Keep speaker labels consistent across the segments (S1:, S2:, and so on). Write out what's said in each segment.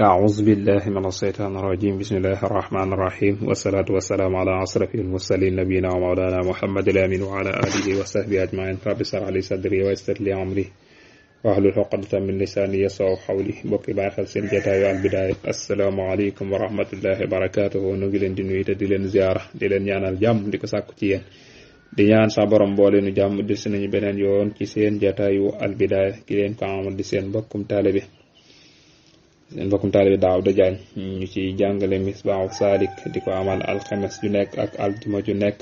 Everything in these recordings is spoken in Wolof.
S1: أعوذ بالله من الشيطان الرجيم بسم الله الرحمن الرحيم والصلاة والسلام على أشرف المرسلين نبينا ومولانا محمد الأمين وعلى آله وصحبه أجمعين رب اشرح لي صدري ويسر لي أمري واحلل عقدة من لساني يفقهوا قولي mbokk bàyyi xel seen jotaayu Al Bidaaya asalaamaaleykum wa rahmatullahi wa barakaatuhu nu ngi leen di nuyu te di leen ziara di leen ñaanal jàmm di ko sàkku ci yéen di ñaan sa borom boole nu jàmm di si nañu beneen yoon ci seen jotaayu Al Bidaaya ki leen ko amal di seen mbokkum taalibe Daawuda Jaañ ñu ci jàngale Misbaahu Saalik di ko amal alxames ju nekk ak aljuma ju nekk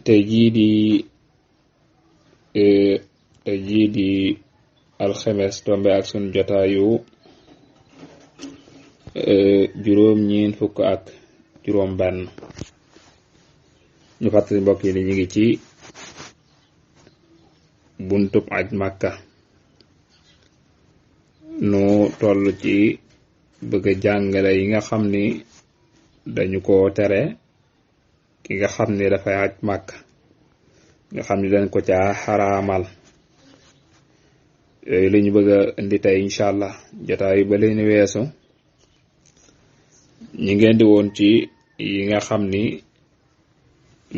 S1: tey jii di alxames tombe ak sunu jotaayu juróom-ñeent fukk ak juróom-benn ñu fàttali mbokk yi ni ñu ngi ci buntub aj Makka nu toll ci bëgg a jàngale yi nga xam ni dañu ko tere ki nga xam ni dafay aj Makka nga xam ni dañ ko caa xaraamal yooyu la ñu bëgg a indi tey incha allah jotaay yu ba leen weesu ñi ngeen di woon ci yi nga xam ni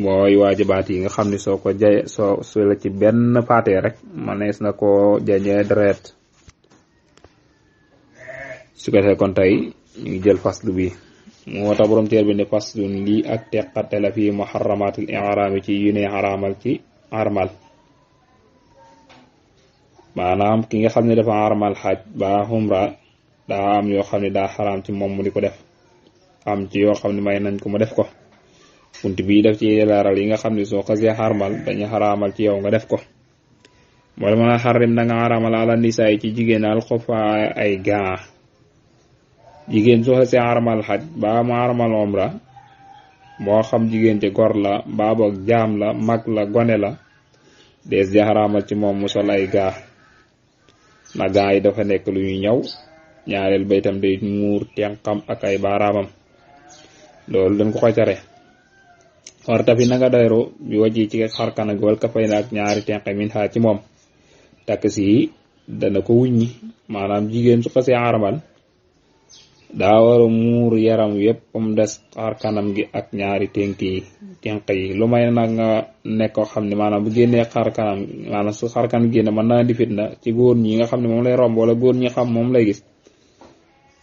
S1: mooy waajibaat yi nga xam ni soo ko jaye soo la ci benn faatee rek manees na ko jañee deret su ko defee kon tey ñu ngi jël faslu bi moo tax borom teer bi ne faslun lii ak teqate la fii muharramatul ihram ci yu ne xaraamal ci armal maanaam ki nga xam ne dafa armal xaj ba umra daa am yoo xam ne daa xaraam ci moom mu di ko def am ci yoo xam ne may nañ ko mu def ko bunt bii def ci leeral yi nga xam ne soo xasee armal dañu xaraamal ci yow nga def ko moo la mën a xarim da nga araamal ala nisaa yi ci jigéen al xofa ay gaa jigéen soo xasee armal xaj ba mu armal umra moo xam jigéen ci gor la mbaa boog jaam la mag la gone la dees di xaraamal ci moom mu sol ay gaa na gaa yi dafa nekk lu ñuy ñaw ñaareel ba itam day muur tenqam ak ay baaraamam loolu dañ ko koy tere war tafi na nga dayro bi waji ci xarkana gi wal ka fay na ak ñaari tenq min xaa ci moom takk si dana ko wuññi maanaam jigéen su xasee armal daa war a muur yaram yépp mu des xar kanam gi ak ñaari tenq yi lu may nag nga nekk ko xam ne maanaam bu génnee xar kanam maanaam su xar kanam génne mën naa di fitna ci góor ñi nga xam ne moom lay romb wala góor ñi xam moom lay gis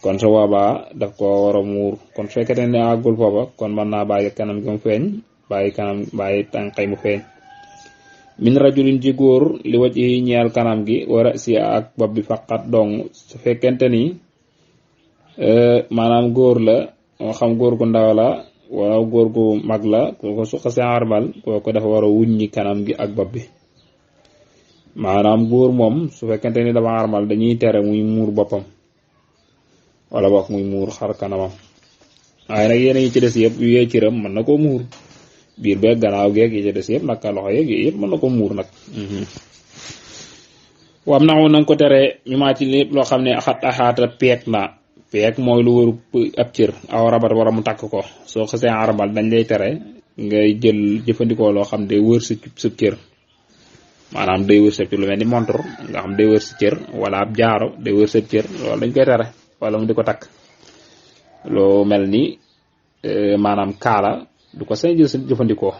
S1: kon su boobaa daf ko war a muur kon su fekkee ne àggul foofa kon mën naa bàyyi kanam gi mu feeñ bàyyi tànk yi mu feeñ min rajulin ci góor li waj yi ñeel kanam gi wara si ak bopp bi faqat dong su fekkente ni maanaam góor la moo xam góor gu ndaw la wala góor gu mag la kooku su xasee armal kooku dafa war a wuññi kanam gi ak bopp bi maanaam góor moom su fekkente ni dafa armal dañuy tere muy muur boppam wala boog muy muur xar kanamam waaye nag yeneen yi ci des yëpp yu yee cëram mën na ko muur biir beeg gannaaw geeg yi ci des yëpp nag loxo yeeg yëpp mën na ko muur nag wam naxu nanga ko tere mi maa ci lépp loo xam ne axaata peeg na peeg mooy lu wër ab cër aw rabat wara mu takk ko soo xasee armal dañ lay tere ngay jël jëfandikoo loo xam day wër sa cër maanaam day wër sa cër lu mel ni montre nga xam day wër sa cër wala ab jaaro day wër sa cër loolu dañ koy tere wala mu di ko takk loo mel ni maanaam kaala du ko sañ jëfandikoo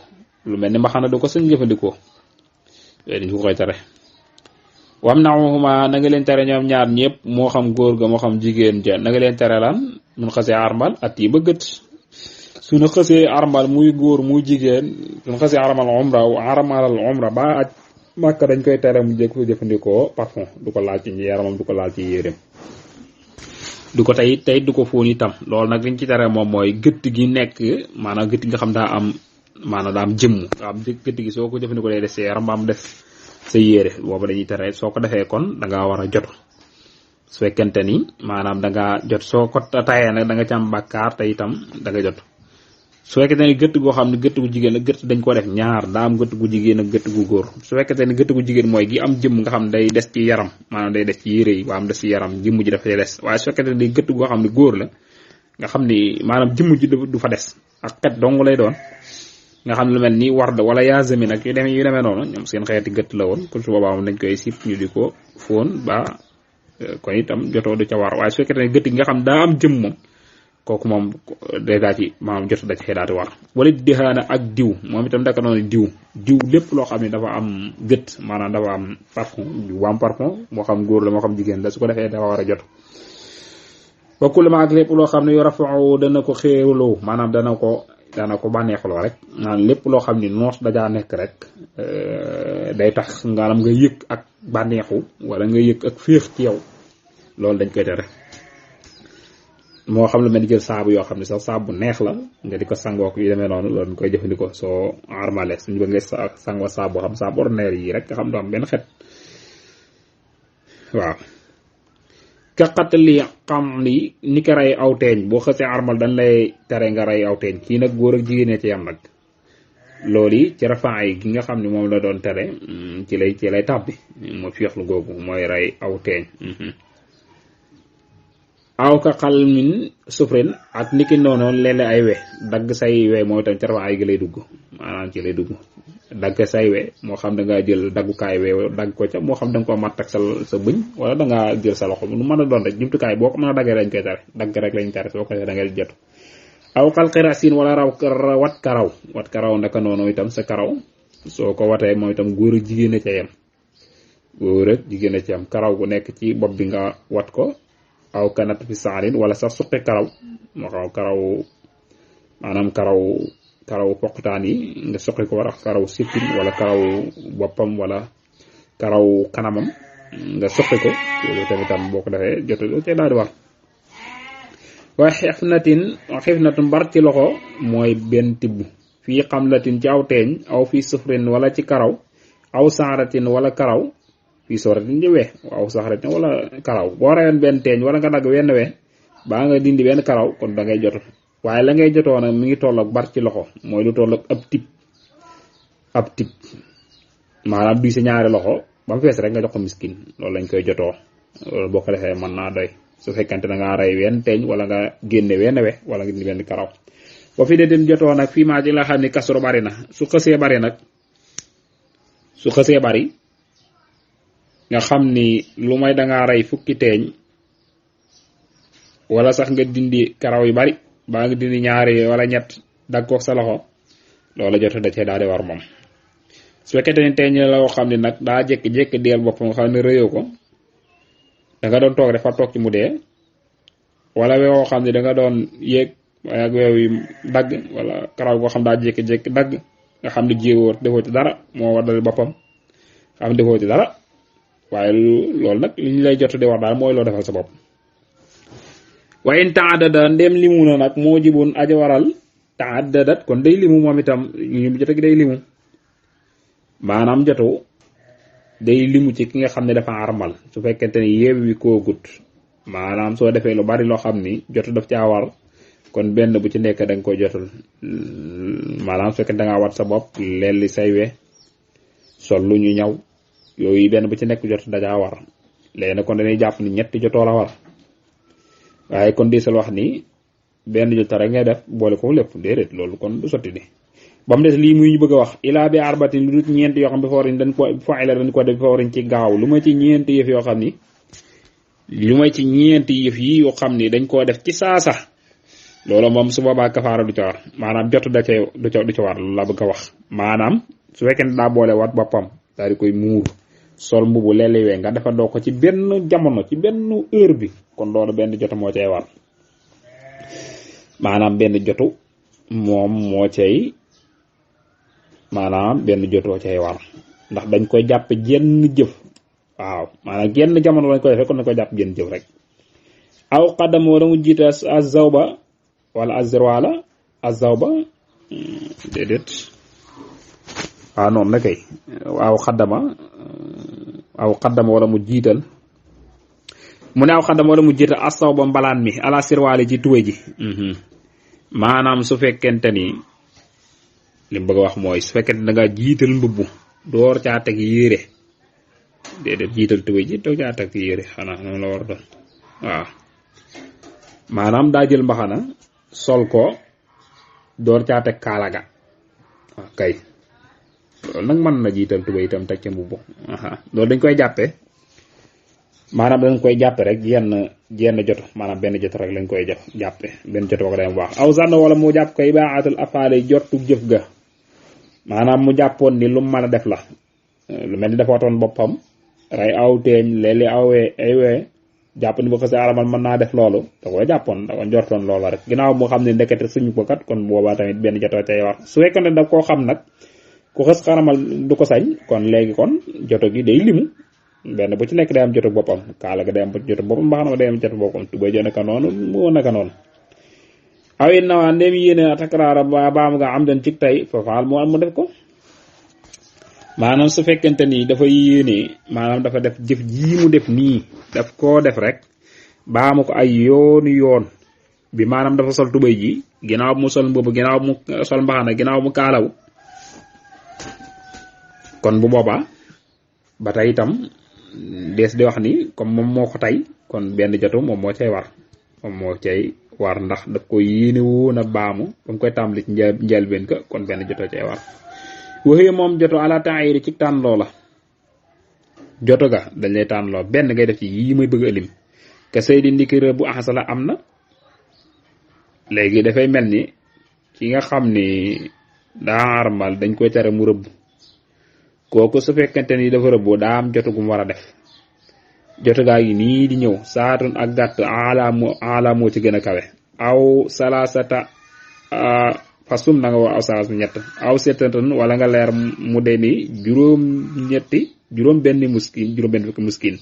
S1: lu mel ni mbaxana du ko sañ jëfandikoo yooyu dañ ko koy tere wam naxuma na nga leen tere ñoom ñaar ñëpp moo xam góor ga moo xam jigéen ja na nga leen tere lan mun xasee armal at yi ba gët suñu xasee armal muy góor muy jigéen suñu xasee armalal umra ba aj Makka dañ koy tere mu jëfandikoo parfum du ko laal ci yaramam du ko laal ci yéreem du ko tey du ko fóon itam loolu nag liñ ci tere moom mooy gëtt gi nekk maanaam gëtt gi nga xam daa am maanaam daa am jëmm nga xam gëtt gi soo ko jëfandikoo day des sa yaram ba am def sa yére boobu dañuy tere soo ko defee kon da ngaa war a jot su fekkente ni maanaam da ngaa jot soo ko tayee nag da nga ci am bàkkaar te itam da nga jot su fekkente ni gëtt goo xam ne gëtt gu jigéen la gëtt dañ ko def ñaar daa am gëtt gu jigéen ak gëtt gu góor su fekkente ni gëtt gu jigéen mooy gi am jëmm nga xam ne day des ci yaram maanaam day des ci yére yi waa am des ci yaram jëmm ji dafay des waaye su fekkente ni gëtt goo xam ne góor la nga xam ni maanaam jëmm ji du fa des ak xet dong lay doon nga xam lu mel ni warda wala yaasami nag yu demee noonu ñoom seen xeeti gëtt la woon kon su boobaa moom dañ koy sip ñu di ko fóon ba kon itam jotoo du ca war waaye su fekkee ne gët gi nga xam daa am jëm moom kooku moom day daa ci maanaam jot da ci daal di war. wala dixaana ak diw moom itam daka noonu diw lépp loo xam ne dafa am gët maanaam dafa am parfum bu am parfum moo xam góor la moo xam jigéen la su ko defee dafa war a jot. bokkul ma ak lépp loo xam ne yor rafetlu dana ko xéewloo maanaam dana ko bànneexloo rek maanaam lépp loo xam ni noos dajaa nekk rek day tax ngaanam nga yëg ak bànneexu wala nga yëg ak féex ci yow loolu dañ koy tere. moo xam lu mel ni jël saabu yoo xam ne sax saabu bu neex la nga di ko sangoo yu demee noonu loolu dañ koy jëfandikoo soo armale suñu bëgg nga sangoo saabu boo xam saabu ordinaire yi rek nga xam du am benn xet waaw. ka xattali xam ni ko rey aw teeñ boo xësee armal dañ lay tere nga rey aw teeñ kii nag góor ak jigéen ci yam nag loolu yi ci rafaa yi gi nga xam ne moom la doon tere ci lay tàbbi mooy fiixlu googu mooy rey aw teeñ. aw ka xal min sufrin ak niki noonu léeg-léeg ay we dagg say we mooy tam ci rafaa yi gi lay dugg maanaam ci lay dugg dagg say we moo xam da ngaa jël daggukaay we dagg ko ca moo xam da nga ko matt ak sa bëñ wala da ngaa jël sa loxo lu mën a doon rek jumtukaay boo ko mën a daggee lañ koy tere dagg rek lañ tere soo ko defee da ngay jot. aw xal xirasin wala wat karaw naka noonu itam sa karaw soo ko watee moom itam góor ak jigéen a ca yem góor ak jigéen a ca yem karaw gu nekk ci bopp bi nga wat ko. aw kanat fi saarin wala sax suqi karaw moo xam maanaam karaw poqtaan yi nga suqi ko war a karaw sippin wala karaw boppam wala karaw kanamam nga suqi ko loolu tamitam boo ko defee jotu te daal di war. waaye xifnatin mbar ci loxo mooy benn tibb fii xamlatin ci aw teeñ aw fii sufrin wala ci karaw aw saaratin wala karaw fii sooratin ci we aw saxaratin wala karaw boo reyoon benn teeñ wala nga dagg wenn we baa nga dindi benn karaw kon da ngay jotu waaye la ngay jotoo nag mi ngi toll ak bar ci loxo mooy lu toll ak ab tib maanaam duy sa ñaari loxo ba mu fees rek nga jox ko miskin loolu lañ koy jotoo loolu boo ko defee mën naa doy su fekkante da ngaa rey wenn teeñ wala nga génne wenn we wala nga dindi benn karaw. boo fi dee dem jotoo nag fii maa ci la xam ni kasoro bari na su xësee bari nga xam ni lu may dangaa rey fukki teeñ wala sax nga dindi karaw yu bari baa nga dindi ñaari wala ñett dagg ko sa loxo loola jot da cee daal di war moom. su fekkente ni teeñ la loo xam ne nag daa jékki-jékki deel boppam nga xam ne rëyoo ko da nga doon toog dafa toog ci mu dee wala weewoo xam ne da nga doon yéeg ak weew yi dagg wala karaw goo xam daa jékki-jékki dagg nga xam ne jiwóor defoo ci dara moo waddal boppam xam ne defoo ci dara waaye loolu nag li ñu lay jot di war daal mooy loo defal sa bopp. waaye in ta'addada ndem limu na nag moo jiboon aja waral ta'addadat kon day limu moom itam ñu jot gi day limu maanaam jotu day limu ci ki nga xam ne dafa armal su fekkente ni yeew wi koo gut maanaam soo defee lu bari loo xam ni jotu daf caa war kon benn bu ci nekk da nga koy jotul maanaam su fekkee da ngaa wat sa bopp lelli say we sol lu ñu ñaw yooyu benn bu ci nekk jot dajaa war léegi nag kon dañuy jàpp ni ñetti jotoo la war waaye kon di sal wax ni benn jota rek ngay def boole ko lépp déedéet loolu kon du sotti di ba mu des lii muy ñu bëgg a wax ilaa bi arbatin lu dul ñeent yoo xam dafa war dañ ko faila dañ ko def dafa war ci gaaw lu ma ci ñeenti yëf yoo xam ni yoo xam ni dañ koo def ci saasa loolu moom su boobaa kafaara du ca war maanaam jot da cee du ca war loolu la bëgg a wax maanaam su fekkee ne daa boole wat boppam daal di koy muur sol mbubu lelliwee nga dafa doo ko ci benn jamono ci benn heure bi kon loolu benn jotu moo cay war maanaam benn jotu moom moo cay maanaam benn jotoo cay war ndax dañ koy jàpp jenn jëf waaw maanaam genn jamono lañ koy defee kon dañ koy jàpp jenn jëf rek aw xaddam wala mu jiita azawba wala azirwala azawba déedéet waaw noonu na kay aw xaddama wala mu jiital mu ne aw xaddama wala mu jiital azawba mbalaan mi ala sirwaali ci tuwe ji maanaam su fekkente ni li mu bëgg a wax mooy su fekkente da nga jiital mbubb door caa teg yére déedéet jiital tuwe ji door caa teg yére xanaa noonu la war a doon waaw maanaam daa jël mbaxana sol ko door caa teg kaalaga waaw kay loolu nag mën na jiital tuba itam teg ca mbubb loolu dañ koy jàppee maanaam dañ koy jàppe rek jenn jotu maanaam benn jotu rek lañ koy jàppe benn jotu ko day mu baax aw zann wala mu jàpp koy baaxatul afaale jottu jëf ga maanaam mu jàppoon ni lu mën a def la lu mel ni dafa watoon boppam rey aw teeñ léeg-léeg ay wee jàpp ni bu xasee aramal mën naa def loolu da koy jàppoon da ko njortoon loolu rek ginnaaw moo xam ne ndekete suñu ko kat kon boobaa tamit benn jotoo cay war su fekkee ne da koo xam nag ku xës xaramal du ko sañ kon léegi kon joto gi day limu benn bu ci nekk day am joto boppam kaala ga day am joto boppam mbaxana ma day am joto boppam tubay jo naka noonu mu naka noonu awit nawaa ndem yéene takraara baam nga am den cig tey fafaal moo am mu def ko maanaam su fekkente ni dafa yéene maanaam dafa def jëf jii mu def nii daf koo def rek baamu ko ay yoon bi maanaam dafa sol tubay ji ginnaaw mu sol mbubb ginnaaw mu sol mbaxana ginnaaw mu kaalaw kon bu boobaa ba tey itam dees di wax ni comme moom moo ko tey kon benn jotu moom moo cay war ndax daf ko yéene woon a baamu ba mu koy tàmbali ci njëlbéen ka kon benn joto cay war waxee moom joto ala ta'ayir ci tànn loola joto ga dañ lay tànn loo benn ngay def ci yii may bëgg a lim ka say di ndiki rëbb bu axasala am na léegi dafay mel ni ki nga xam ni daa armal dañ koy tere mu rëbb kooku su fekkente ni dafa rëbboo daa am jotu gu mu war a def jotu gaa yi nii di ñëw saatun ak gàtt ala moo ci gën a kawe aw salasata fasum na nga wax aw salaas ñett aw seetantan wala nga leer mu dee ni juróom benn fukki muskin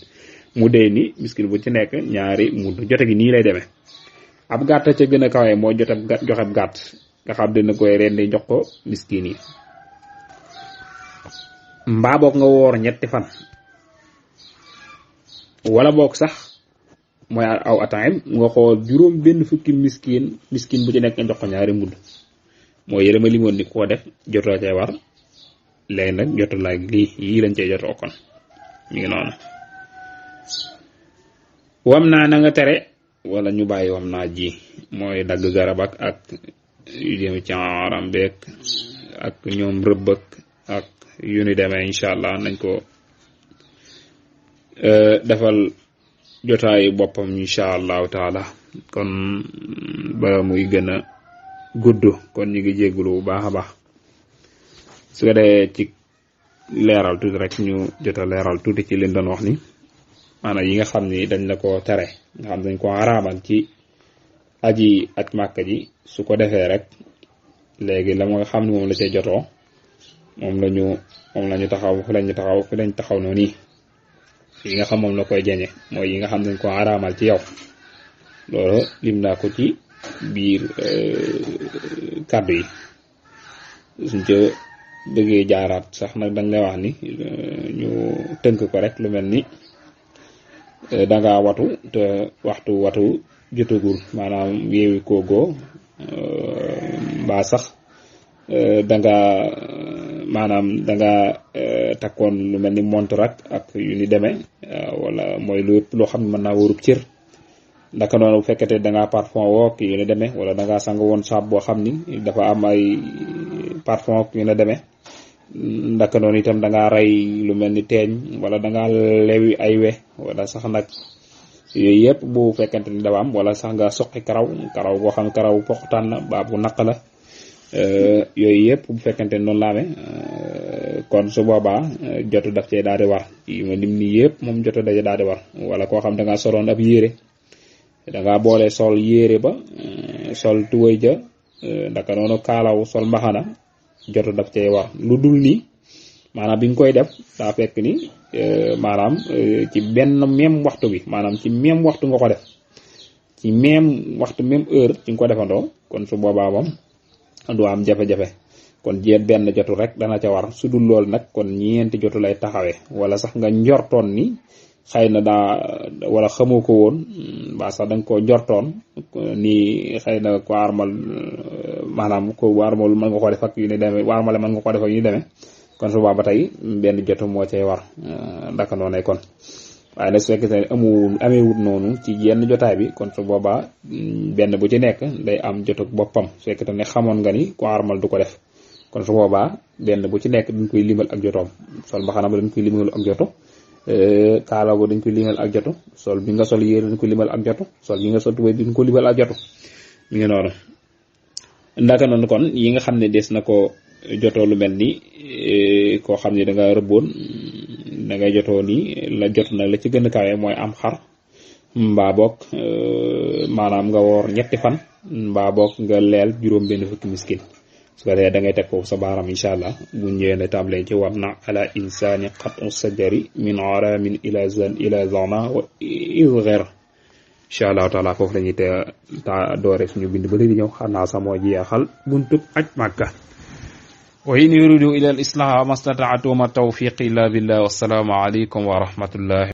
S1: mu dee ni miskin bu ci nekk ñaari mudd jote gi nii lay demee ab gàtt ca gën a kawe moo joxeb gàtt nga xam dina koy rendi jox ko miskin yi mbaa boog nga woor ñetti fan wala boog sax mooy aw ataim nga xool juróom benn fukki miskin bu ci nekk nga jox ko ñaari mudd mooy yërëma limoon ni koo def jotoo cay war léegi nag jotu la lii yii lañ cey jotoo kon mi ngi noonu wam naa na nga tere wala ñu bàyyi wam naa ji mooy dagg garab ak yu jëm ci aram beek ak ñoom rëbbëk ak yu ni demee incha allah nañ ko defal jotaayu boppam incha allahu taala kon ba muy gën a gudd kon ñu ngi jéggulu bu baax a baax su ko dee ci leeral tuuti rek ñu jota leeral tuuti ci leen doon wax ni maanaam yi nga xam ni dañ la ko tere nga xam dañ ko araamal ci aji aj màkka ji su ko defee rek léegi la nga xam ne moom la cay jotoo moom lañu taxaw fi lañ taxaw noonu nii yi nga xam moom la koy jeñe mooy yi nga xam dañ ko araamal ci yow loolu lim naa ko ci biir kàddu yi suñ ca bëggee jaaraat sax nag dañ lay wax ni ñu tënk ko rek lu mel ni danga watu te waxtu watu jotagul maanaam yeewi koogoo mbaa sax danga takkoon lu mel ni montre ak yu ni demee wala mooy loo xam ne mën naa wóorub cër ndaka noonu bu fekkete dangaa parfum wook yu ne demee wala dangaa sang woon saab boo xam ni dafa am ay parfum yu ne demee ndaka noonu itam dangaa rey lu mel ni teeñ wala dangaa lewi ay we wala sax nag yooyu yëpp bu fekkente ni dafa am wala sax nga soqi karaw boo xam ne karaw poxtaan la baa bu naq la yooyu yëpp bu fekkente ni noonu la amee kon su boobaa jotu daf cee daal di war yi ma lim nii yëpp moom jotu daje daal di war wala koo xam dangaa soloon ab yére dangaa boole sol yére ba sol tuwëy ja ndaka noonu kaalaw sol mbaxana jotu daf cee war lu dul nii maanaam bi nga koy def daa fekk ni maanaam ci benn même waxtu bi maanaam ci même waxtu nga ko def ci même waxtu même heure ci nga ko defandoo kon su boobaa moom du am jafe-jafe kon jéet benn jotu rek dana ca war su dul loolu nag kon ñeenti jotu lay taxawee wala sax nga njortoon ni xëy na wala xamoo ko woon ba sax da nga koo njortoon ni xëy na ko armal maanaam ko armal mën nga ko def ak yu ni demee armale mën nga ko def ak yu ni demee kon su boobaa ba tey benn jotu moo cay war ndaka noonee kon waaye nag su fekkee ne ameewut noonu ci yenn jotaay bi kon su boobaa benn bu ci nekk day am jotu boppam su fekkee ne xamoon nga ni ko armal du ko def kon su boobaa benn bu ci nekk dañ koy limal ak jotoom sol mbaxana ba dañ koy limal ak joto kaala go dañ ko limal ak jotu sol bi nga sol yére dañ ko limal ak jotu sol bi nga sol tubéy dañ ko limal ak jotu mi ngi noonu. ndaka noonu kon yi nga xam ne des na ko jotoo lu mel ni koo xam ne da nga rëbboon da ngay jotoo nii la jot na la ci gën a kawe mooy am xar mbaa boog maanaam nga woor 3 fan mbaa boog nga leel juróom benn fukki miskin su ko defee da ngay teg foofu sa baaram incha allah bu ñëwee ne tàmbalee ci war na ala insani qat'u sajari min aramin ila zana wa izghar incha allahu taala foofu la ñuy ta doore suñu bind ba léegi ñëw xanaa sa moo jeexal buntub aj Makka. wa in yuridu ila al islah ma stata'tu ma tawfiqi illa billah wassalaamu alaykum wa rahmatullah.